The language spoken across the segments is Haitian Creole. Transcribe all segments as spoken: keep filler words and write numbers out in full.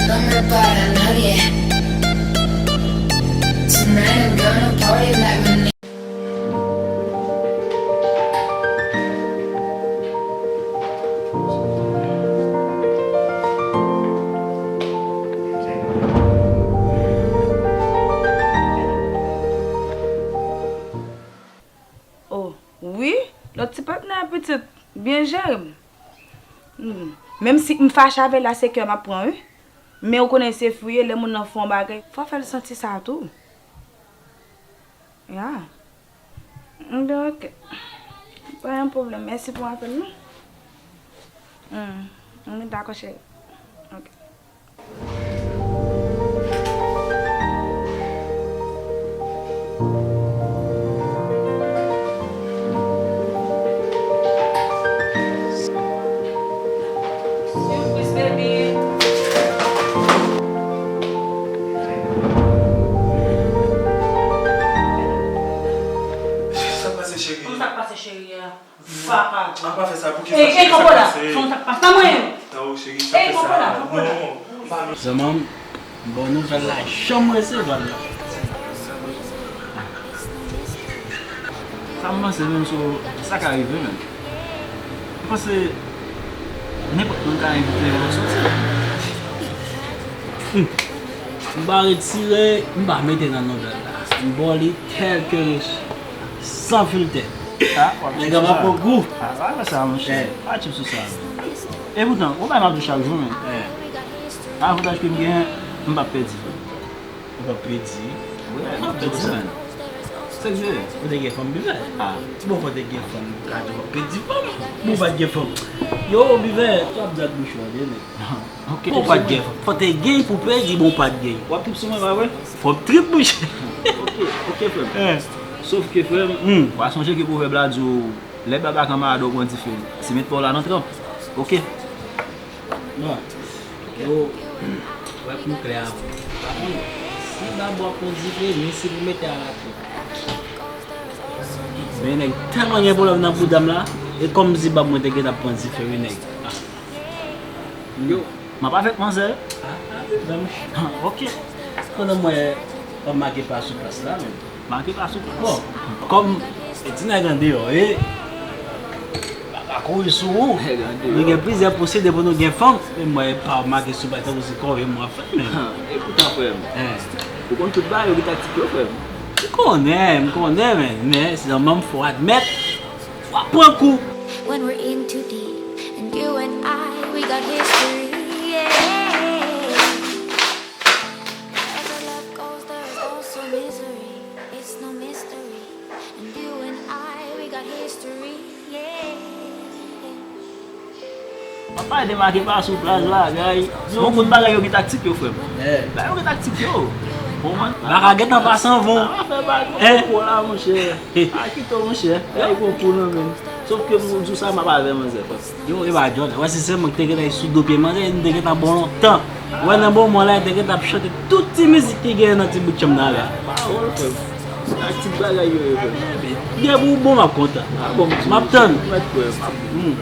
Come repara nadie. Tonight I'm gonna party like my name. Oh, wi, lòt ti patnè a pitit byen jere m. Hmm. Menm si m fache avè l la, se kè m ap pran, wi. Men ou konnen se fou ye, lè moun nan fè yon bagay, fò fè l santi sa tou. Ya. Mwen di, ok. Pa gen pwoblèm. Mèsi pou apèl lan. Hmm. Mwen dakò, cheri. Ok. Surprise, baby. Sa k pase, cheri? Kòman sa k pase, cheri a? Vagabon. An pa fè sa, pou ki sa, cheri, sa k pase? Kòman sa k pase? Pa mwen. Tawo, cheri, sa fè sa. Non, pa mwen. Zanmanm, m ba w nouvèl la, jan m resevwa l la. Sa m panse menm sou sa ka rive menm. M panse nenpòt moun ka envite yo soti. Hmm. M pa retire, m pa mete nan nouvèl la. M ba w li tèl ke l ye, san filtè. Ah, w ap tchif sou sa. Nèg la pa pran gou. Ah, pa fè sa, monchè. Eh. Pa tchif sou sa. E poutan, ou bay m ap di chak jou, men. Eh. Avantaj ke m genyen, m p ap pèdi. Ou p ap pèdi? Wi, m p ap pèdi, men. Serye? Ou te gen fanm, Bivè? Ah. Bon, fò te gen fanm, ou ka di w p ap pèdi fanm. Bon, ou pa t gen fanm. Yo, Bivè, w ap dat bouch ou an, tande. Ok. Bon, ou pa t gen fanm. Fò te gen pou pèdi, bon, ou pa t gen. W ap trip sou mwen, pa vre? Fò m trip, monchè. Ok, ok, frè m. Eh. Sof ke, frè m, hmm, w a sonje ke pwovèb la di w, lè baba kanmarad ou pran dife, se met pa w la nan tranp. Ok? Bon. Yo, wè pou m klè avè w. Pa konn si baba w pran dife, men se pou mete a la tranp. Men nèg tèlman gen pwoblèm nan bouda m la, e kòmsi bab mwen te gentan pran dife, wi, nèg. Ah. Yo, m ap avèk manzè. Ah, ah, wi, men. Ah, ok. Pandan m wè w ap make pa sou plas la, men. Make pa sou plas. Bon, kòm e ti nèg andeyò, e pa kouri sou ou. Nèg andeyò. Nou gen plizyè pwosedè pou nou gen fanm, men m wè pa w make sou plas tankou se kòve m w ap fè, men. Ah, e poutan, frè m. Eh. Ou konn tout bagay yo gen taktik yo, frè m. M konnen, m konnen, men, men, se zanmanm, fò admèt. W ap pran kou. When we're in too deep, and you and I, we got history, yeah. Wherever love goes, there is also misery. It's no mystery, and you and I, we got history, yeah. Mwen pale de make pa sou plas la, guy. Bon, kout bagay yo gen taktik yo, frè m. Eh. Bagay yo gen taktik yo. Bon, mwen. Baka gentan pase anvan w. Pa fè bagay, eh, konpò la, monchè. A kite w, monchè. Guy konpò nan men. Sof ke m di w sa, m ap avè manzè, frè m. Yo, e pa jòl. Wè, si se mwen ki te gentan sou do pye manzè, m te gentan bon lontan. Wè, nan bon moman la, m te gentan ap chante tout ti mizik ki genyen nan ti bout chanm nan la. Pawòl, frè m. Sa ti bagay yo ye, frè m. Depi w bon, m ap kontan. Ah, bon, m ap tann. Mèt, frè m. Hmm.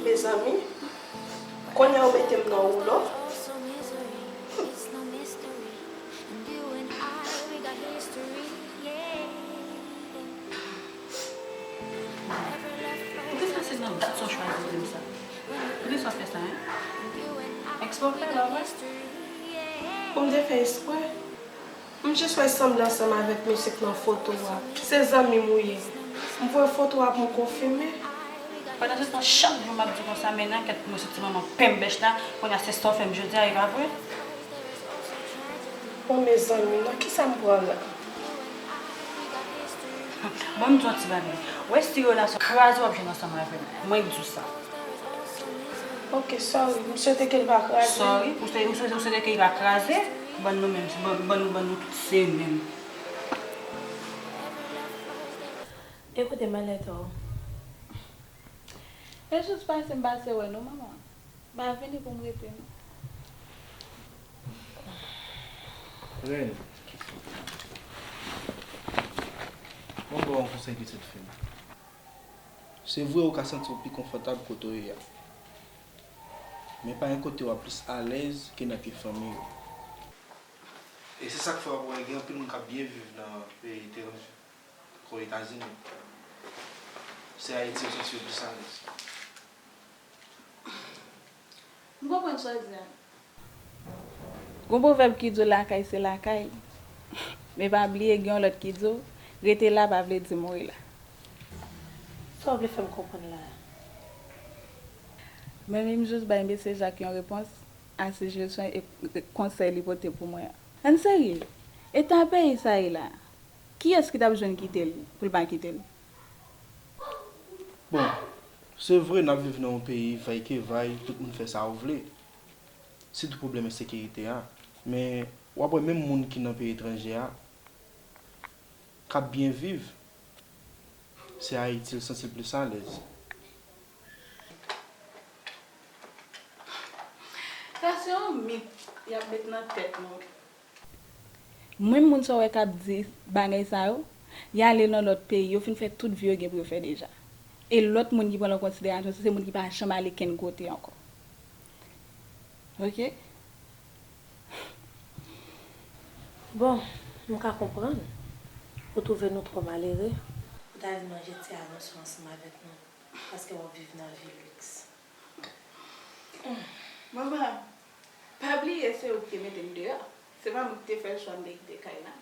Mezanmi, kounye a w mete m nan woulo. Poukisa se nan dat sa w chwazi di m sa? Poukisa w fè sa, en? Eksprè w fè l, pa vre? Pou m te fè eksprè? M jis wè sanble ansanm avèk mizik nan foto a. Se zanmi m ou ye. M voye foto a pou m konfime. Pandan se tan, chak jou m ap di konsa, men nan kèt mwen soti manman penm bèch la, kounye a se sa w fè m jodi a, e pa vre? Bon, mezanmi, nan kisa m pran la? Bon, m di w yon ti bagay. Wè si relasyon kraze w ap jwenn ansanm avè m. Mwen k di w sa. Ok, sorry. M swete ke l pa kraze. Sorry. Ou swete, ou swete, ou swete ke l pa kraze? Ban nou menm, ban, ban nou, ban nou tout se menm. Ekoute, Malèto. E jis pase m pase wè nou, manman. M pa vini pou m rete, non. Rèn, ban m ba w yon konsèy, pitit fi m. Se vre, ou ka santi w pi konfòtab kote w ye a. Men pa gen kote w ap plis alèz ke nan pye fanmi w. E se sa k fè w ap wè gen anpil moun k ap byen viv nan peyi etranje, kon Etazini. Se Ayiti yo santi yo plis alèz. M konprann sa w di a. Gon pwovèb ki di w lakay se lakay. Men pa bliye gen yon lòt ki di w rete la pa vle di mouri la. Sa w vle fè m konprann la a? Mwen menm jis bay mesye Jak yon repons a sijestyon e konsèy li pote pou mwen an. Ann serye, eta peyi sa ye la a, kiyès ki t ap jwenn kite l pou l pa kite l? Bon, se vre n ap viv nan yon peyi vay ke vay, tout moun fè sa yo vle. Sitou pwoblèm ensekirite a. Men, w ap wè menm moun ki nan peyi etranje a k ap byen viv, se Ayiti l santi l plis alèz. Sa se yon mit y ap met nan tèt nou. Menm moun sa w wè k ap di bagay sa yo, y ale nan lòt peyi, yo fin fè tout vi yo gen pou yo fè deja. E lòt moun ki pran l an konsiderasyon, se moun ki pa janm ale kenn kote ankò. Oke? Bon, m ka konprann ou twouve nou twò malere pou w ta vin manje ti avans ou ansanm avèk nou paske w ap viv nan vi liks. Manman, pa bliye se ou ki te mete m deyò. Se pa mwen ki te fè chwa m te kite kay la.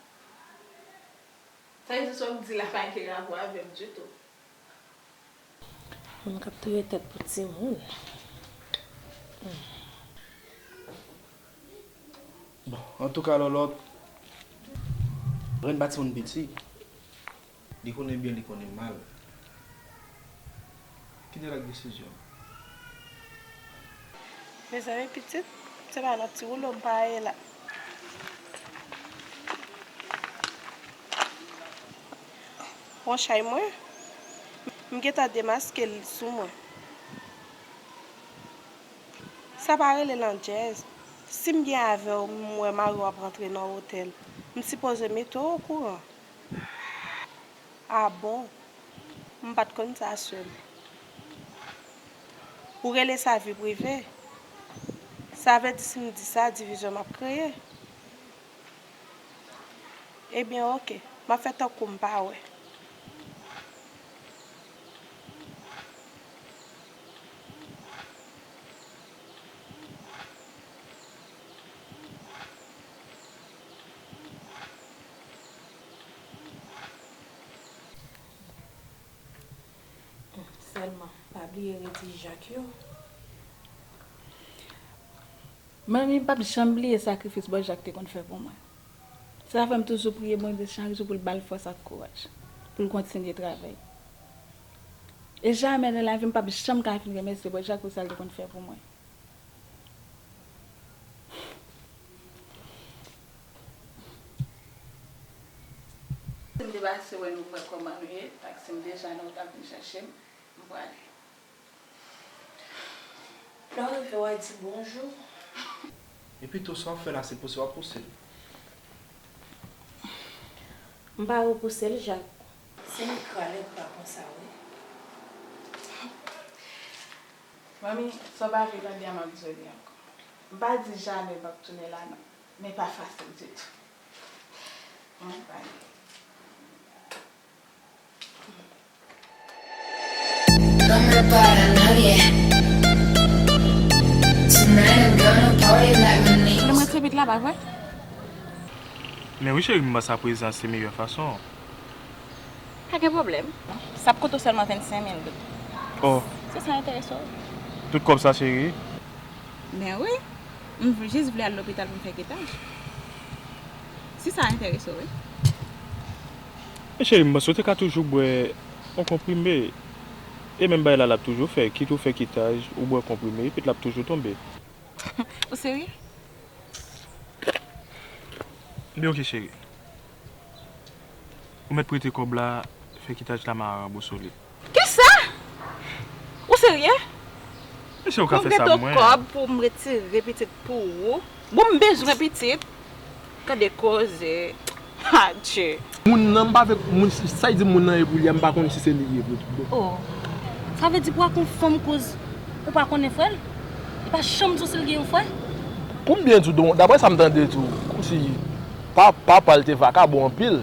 Sa vle di sa w ap di la pa gen rapò avè m ditou. Moun k ap touye tèt pou timoun. Bon, antouka, Lòlòt, grenn pa timoun piti. Li konnen byen, li konnen mal. Kite l ak desizyon l. Mezanmi pitit, se pa nan ti woulo m pa ye la. Pran chay mwen, m gentan demaske l sou mwen. Sa pa rele landjèz. Si m gen avè w, m wè mari w ap rantre nan otèl, m sipoze mete w okouran. A bon? M pa t konn sa, sè m. Ou rele sa vi prive? Sa vle di si m di sa, divizyon m ap kreye? Ebyen, oke. M ap fè tankou m pa wè. Sèlman, pa bliye redi Jak yo. Manmi p ap janm bliye sakrifis Bòjak te konn fè pou mwen. Sa fè m toujou priye Bondye chak jou pou l ba l fòs ak kouraj, pou l kontinye travay. E jamè nan lavi m p ap janm ka fin remèsye Bòjak pou sa l te konn fè pou mwen. Si m te pase wè nou pou wè kòman nou ye, ak si m deja la ou t ap vin chèche m, m prale. Lè w rive, w a di bonjou. Epi tou, sa w ap fè la, se pouse w ap pouse l. M pa repouse l, Jak. Se m k rale l pa konsa, wi. Manmi, sa w pa vle tande a m ap di w li ankò. M pa di jamè m p ap tounen la non, men pa fasil ditou. Ann prale. Vamos para nadie. Tonight I'm gonna party like we need. Mwen se bit la, pa vre? Men wi cheri, m panse aprezan se meyè fason. Pa gen pwoblèm. Sa ap koute w sèlman vennsenk mil goud. Oh, Si sa enterese w. Tout kòb sa cheri? Men wi. M jis vle al lopital pou m fè kitaj. Si sa enterese w, wi. Men cheri, m panse w te ka toujou bwè yon konprime. E menm bagay la l ap toujou fè. Kit ou fè kitaj, ou bwè konprime, epi l ap toujou tonbe. Ou serye? Ebyen oke cheri. Ou mèt prete kòb la, fè kitaj la m a ranbouse w li. Kisa? Ou serye? Mesye ou ka Mwen fè sa prete mwen. Kòb pou m retire pitit pou ou. Bon, m bezwen pitit. Gade koze. Adye. Moun nan, m pa vle moun, sa y di moun nan ye pou li a, m pa konn si se li ye vre tout bon. Oh. Sa vle di pou ak yon fanm koz ou pa konnen frè l? Pa janm di w si l gen yon frè? Pou m byen di w, don, daprè sa m tande tou, kòmsi pa, papa l te vakabon anpil.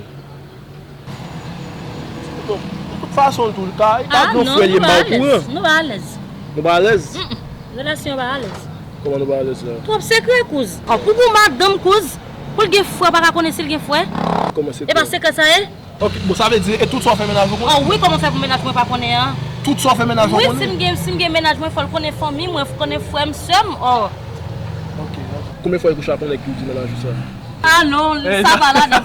Donk, de tout fason, tou ka, li pa gen frè, li pa okouran. Nou pa alèz. Nou pa alèz? Relasyon pa alèz. Kòman nou pa alèz la? Twòp sekrè, kouz. An, pou gon madanm, kouz, pou l gen frè, pa ka konnen si l gen frè? Kòman sekrè? E pa sekrè sa ye? Ok, bon, sa vle di, e tout sa w fè mennaj ou konnen? An wi, kòman fè pou mennaj mwen pa konnen an? Tout sa w fè mennaj ou konnen? Wi, si m gen, si m gen mennaj mwen, fò l konnen fanmi mwen, fò l konnen frè m, sè m, o. Ok, ok. Konbyen fwa w kouche ak yon nèg ki di mennaj ou sa? Ah non, sa pa ladan.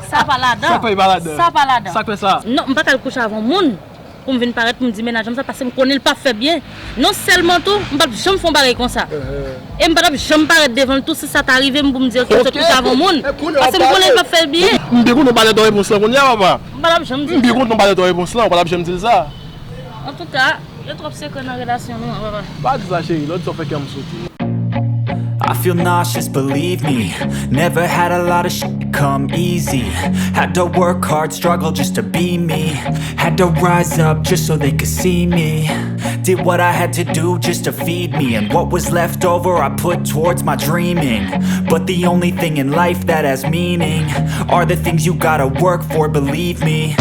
Sa pa ladan. Sa pa ladan. Sa pa ladan. Sa k fè sa? Non, m pa ka al kouche avè yon moun pou m vin parèt pou m di mennaj m sa, paske m konnen l p ap fè byen. Non sèlman tou, m p ap janm fè yon bagay konsa. E m pa t ap janm parèt devan l tou si sa ta rive m pou m di, ok, m sot kouche avè yon moun. Paske m konnen l p ap fè byen. M byen kontan w pa t ap repons lan kounye a, papa. M pa t ap janm di l sa. M byen kontan w pa t ap repons lan, w pa t ap janm di l sa. Antouka, gen twòp sekrè nan relasyon nou an, papa. Pa di sa, cheri, lòt sa w fè kè m sote. I feel nauseous, believe me. Never had a lot of shit come easy. Had to work hard, struggle just to be me. Had to rise up just so they could see me. Did what I had to do just to feed me. And what was left over, I put towards my dreaming. But the only thing in life that has meaning are the things you gotta work for, believe me.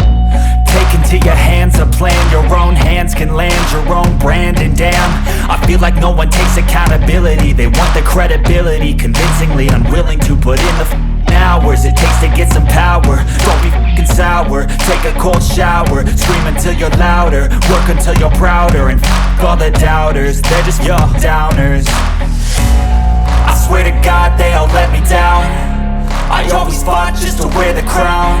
Take into your hands a plan, your own hands can land your own brand. And damn, I feel like no one takes accountability. They want the credibility, convincingly unwilling to put in the f- hours it takes to get some power. Don't be f- sour, take a cold shower, scream until you're louder, work until you're prouder, and f- all the doubters, they're just your downers. I swear to God they all let me down. I always fought just to wear the crown.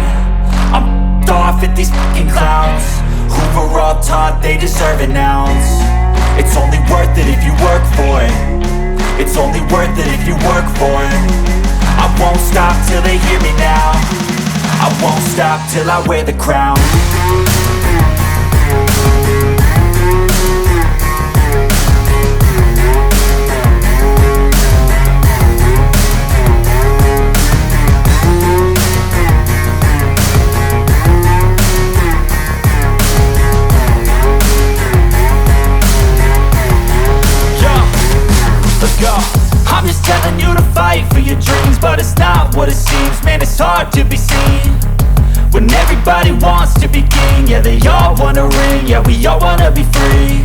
I'm f- off at these fucking clowns who were all taught they deserve an ounce. It's only worth it if you work for it. It's only worth it if you work for it. I won't stop till they hear me now. I won't stop till I wear the crown. Yeah, let's go. I'm just telling you to fight for your dreams, but it's not what it seems. Man, it's hard to be seen when everybody wants to be king. Yeah, they all wanna ring, yeah, we all wanna be free.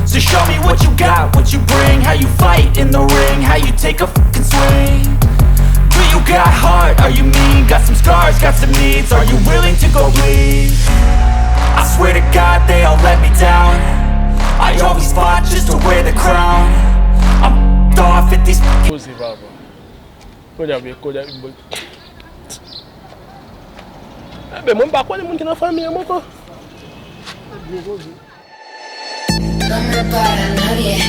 So show me what you got, what you bring, how you fight in the ring, how you take a fucking swing. Do you got heart? Are you mean? Got some scars, got some needs. Are you willing to go bleed? I swear to God they all let me down. I always fought just to wear the crown. I'm f- off at these fucking Koze papa. Kounye a, kounye a, Enben, mwen m pa konnen moun ki nan fanmi an m ankò. Come pa la nadie.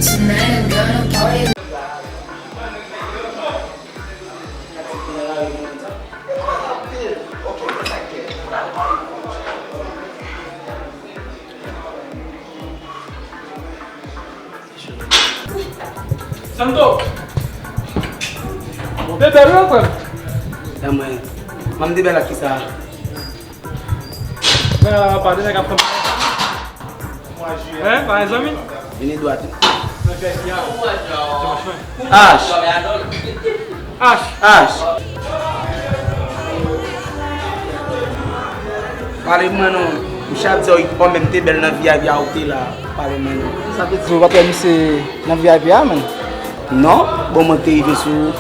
Tonight I'm gonna party. Santo! Ou te bèl wi frè m. Lanmwen, manm te bèl ak kisa? Bèl a pa de nèg ap fè m. Hein, pa zanmi? Vini dwat. Nan kè ki a? Dimanch mwen. Ash! Ash! Ash! Pale mwen non. Misye ap di w, wi, kòman m te bèl nan V I P a ou te la. Pale mwen non. Sa vle di ou pa t wè misye nan V I P a, menn? Non, bon, mwen te rive sou ou.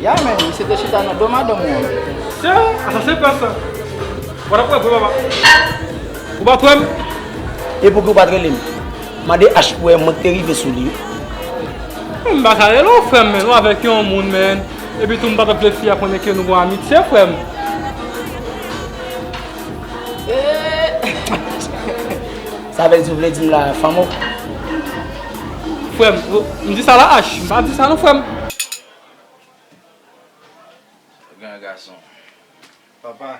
Ya, menn, misye te chita nan do madanm ou an. Sè, a sa se pè sa. Ou pa t wè vre, papa? Ou pa t wè m? E pouki ou pa t rele m? Mande Ash pou wè mwen te rive sou li. M pa ka rele w frè m, menn, ou avèk yon moun, menn. Epi tou m pa t ap vle fi a konnen ke nou gon amitye, frè m. Sa vle di ou vle di m la fanm ou? Frè m, m di sa la Ash, m pa di sa non frè m. Gran gason. Papa.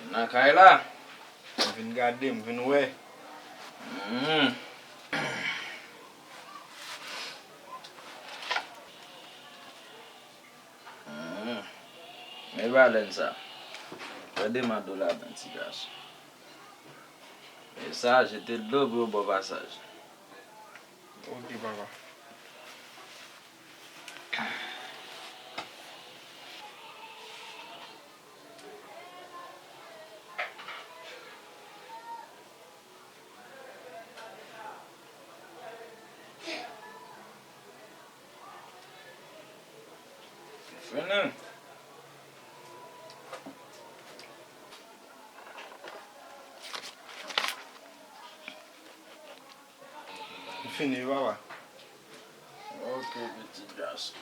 Nan kay la. M vin gade, m vin wè. Mhm. Mhm. Men balèn sa. Fè de ma dlo ladan, ti gason. E sa, jete dlo pou yo ba w pasaj. Ok, papa. Fini. M fini wi, papa. Ok, pitit gason.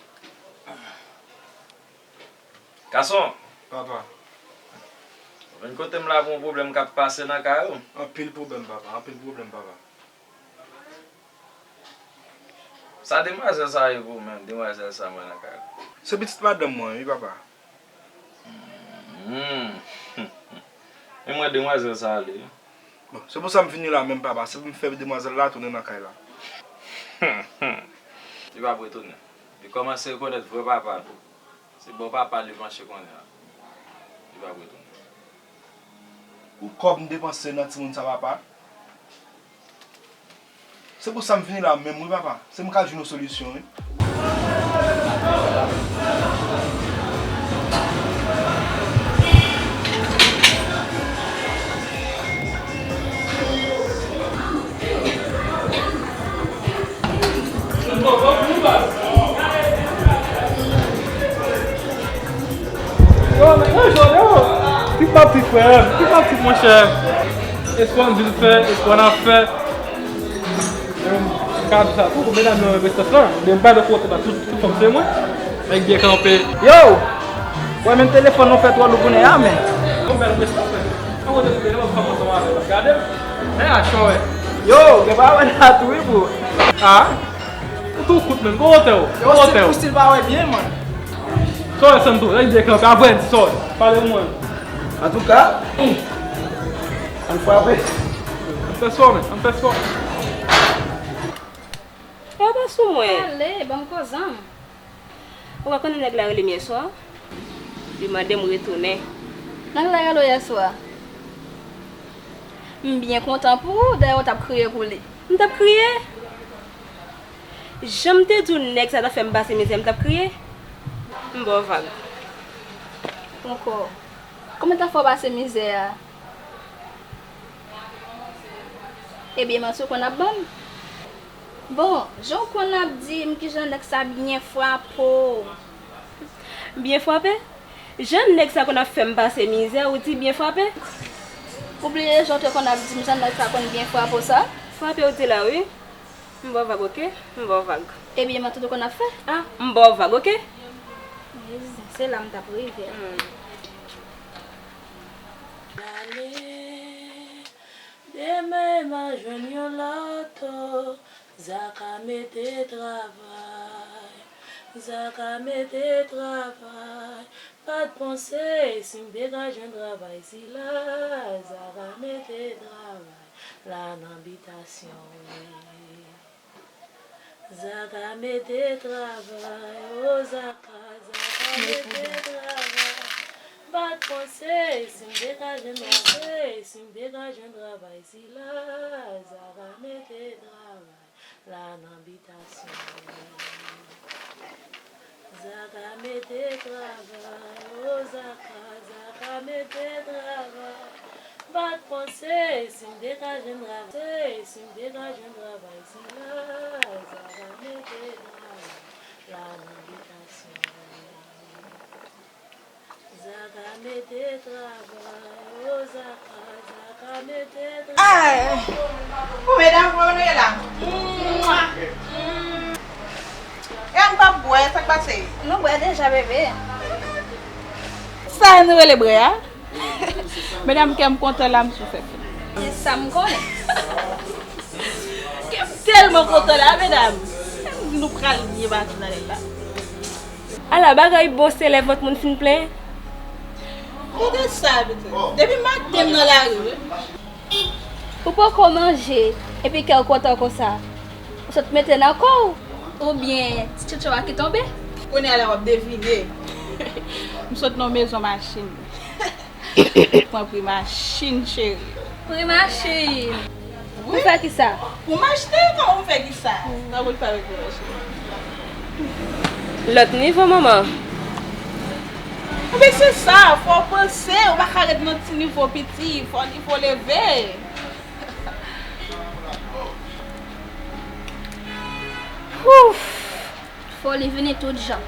Gason! Papa. Ou vin kote m la pou yon pwoblèm k ap pase nan kay ou? Anpil pwoblèm, papa. Anpil pwoblèm, papa. Sa demwazèl sa ye pou ou menm, demwazèl sa m wè nan kay la? Se pitit madanm mwen, wi, papa. Hmm. Men mwen demwazèl sa ale. Bon, se pou sa m vini la menm, papa. Se pou m fè demwazèl la tounen nan kay la. Li p ap retounen. Li kòmanse rekonèt vrè papa l. Se bò papa l li panche kounye a. Li p ap retounen. Ou kòb m depanse nan timoun sa, papa. Se pou sa m vini la menm wi, papa. Se m ka jwenn yon solisyon wi. Yo, men, yo, jodi, yo. Ki pati, frè m? Ki pati, monchè? Espwa n vin fè, espwa n ap fè. Em, m ka di sa tou, pou medam yo, prestans lan. Men m pa de kote, ba, tout, tout fanm se mwen. Nèg byen kanpe. Yo! Wè, menm telefòn nou fè twò lou kounye a, men. Yon bèl prestans, men. An kote nou vle, mwen fanm ansanm avè l, gade m. Nèg a cho, wè. Yo, gen pa wè la tou, wi, bro. Ah? Ou tou kout, menm. Gwo wotè w. Yo, gwo wotè w. Stil, stil pa wè byen, man. Sa w wè, Santo? Lè l byen kanpe, avè di sa w wè. Pale pou mwen. Antouka, ann frape. Ann fè spò, men. Ann fè spò. Yo pa sou mwen. Pale, ban m koze m. Ou pa konnen nèg la rele m yèswa? Li mande m retounen. Nèg la rele w yèswa? M byen kontan pou ou, dayè ou t ap kriye pou li. M t ap kriye? Jan m te di w nèg sa t ap fè m pase mizè, m t ap kriye? M ba w vag. Ankò. Kòman l t ap fè w pase mizè a? Ebyen, manti w konn ap ban m. Bon, jan w konn ap di m kijan nèg sa byen frape w. Byen frape? Jan nèg sa konn ap fè m pase mizè, ou di byen frape? Ou bliye jan w te konn ap di m jan nèg sa konn byen frape w sa? Frape w di la, wi. M ba w vag, oke? M ba w vag. Ebyen, manti w te konn ap fè? Ah, m ba w vag, oke? Mezanmi, se la m t ap rive. Hmm. Demen m a jwenn yon lòt, o, Zaka mete travay, Zaka mete travay. Pa t panse si m te ka jwenn travay sila, Zaka mete travay la nan bitasyon wi. Zaka mete travay, o Zaka, Zaka mete travay. Pa t panse si m te ka jwenn travay, si m te ka jwenn travay sila, Zaka mete travay la nan bitasyon wi. Zaka mete travay, o Zaka, Zaka mete travay. Pa t panse si m te ka jwenn travay, si m te ka jwenn travay sila, Zaka mete travay la nan bitasyon wi. Zaka mete travay, o Zaka, Zaka mete travay. Ay! Bon, medam, kòman nou ye la? Mwa! E a n p ap bwè, sa k pase? Nou bwè deja, bebe. Sa nou rele bwè a? Medam, kè m kontan la, m sou fèt. Se sa m konnen. Kè m tèlman kontan la, medam. Nou pral byen pase nan lè la. Ala bagay bon, se lè vant moun fin plen. Kote sa, pito? Depi maten m nan lari, wi. Ou poko manje, epi kè w kontan konsa. Ou sot mete nan kò w, oubyen ti tchotcho a ki tonbe? Kounye a la w ap devine. M sot nan mezon machin. Pran pri machin, cheri. Pri machin? Wi. Pou fè kisa? Pou m achte, kòman pou m fè kisa? Kòman pou m fè avèk pri machin? Lòt nivo, manman. Ebyen, se sa, fò w panse, ou pa ka ret nan ti nivo piti, fò nivo leve. Ouf! Foli vini tout jan.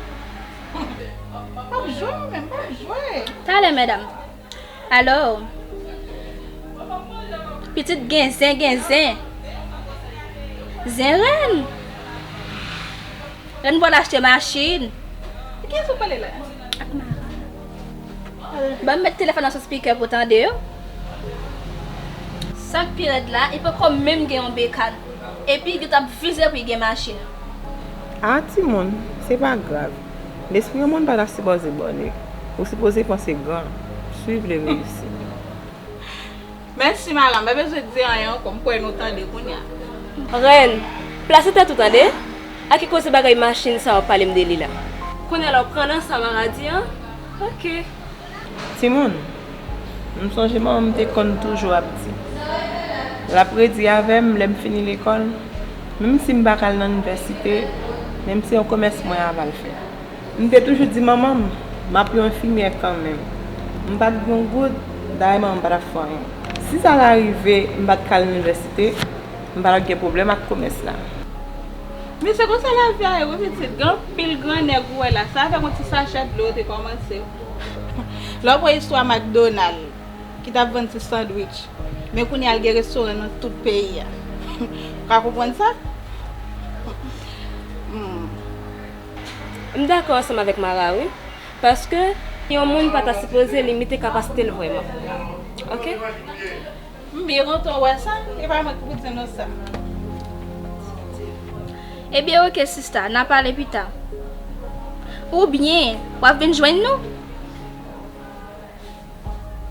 M ap jwe, mwen menm, m ap jwe. Talè, medam. Alò, pitit gen zen, gen zen. Zen rèn. Rèn pral achte machin. Kiyès ou pale la? Ak Mara. Ban m met telefòn nan sou speaker pou tande yo. Sa k pi rèd la, li poko menm gen yon bekàn. Epi li t ap vize pou li gen machin. Ah, timoun, se pa grav. Lespri yon moun pa ta sipoze bòne. Ou sipoze panse gran. Swiv le reyisi. Mèsi, Mara. M pa bezwen di anyen ankò. M kwè nou tande kounye a. Rèn, plase tèt ou tande. A ki koze bagay machin sa w ap pale m de li la? Kounye a la w pran nan sa Mara di an? Ok. Timoun, m sonje manman m te konn toujou ap di. L ap redi avè m lè m fini lekòl, menm si m pa ka al nan inivèsite, menm se yon komès mwen ava l fè. M te toujou di manman m, m ap yon enfimyè kanmenm. M pa t gen yon goud, dayè manman m pa t ap fè anyen. Si sa ta rive, m pa t ka al nan inivèsite, m pa t ap gen pwoblèm ak komès la. Men se konsa lavi a ye wi pitit, gen anpil gran nèg ou wè la, sa avèk yon ti sachè dlo yo te kòmanse. Lè w pran istwa McDonald ki t ap vann ti sandwich, men kounye a l gen restoran nan tout peyi a. Ou ka konprann sa? Hmm. M dakò ansanm avèk Mara wi, paske yon moun pa ta sipoze limite kapasite l vrèman. Ok? M byen kontan wè sa, e pa mwen ki pou di nou sa. Ebyen, ok, sista, n a pale pita. Oubyen, w ap vin jwenn nou?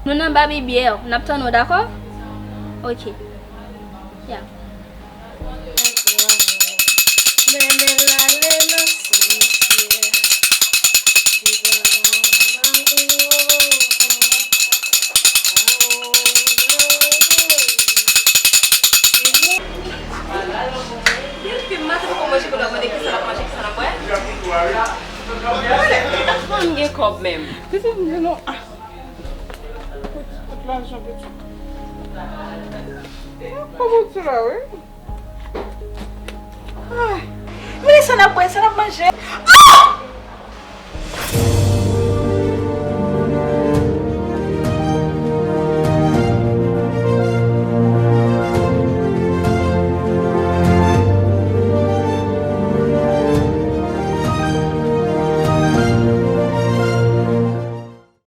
Nou nan Baby Bear, n ap tann ou, dakò? Ok. Ya. Depi maten poko manje, kounye a w mande kisa l ap manje, kisa l ap bwè. Mwen, m gen kòb menm. Pitit, m di nou, ah. Tout lajan pitit. Kòb ou di la, wi. Ay. Men sa n ap bwè, sa n ap manje. Ah!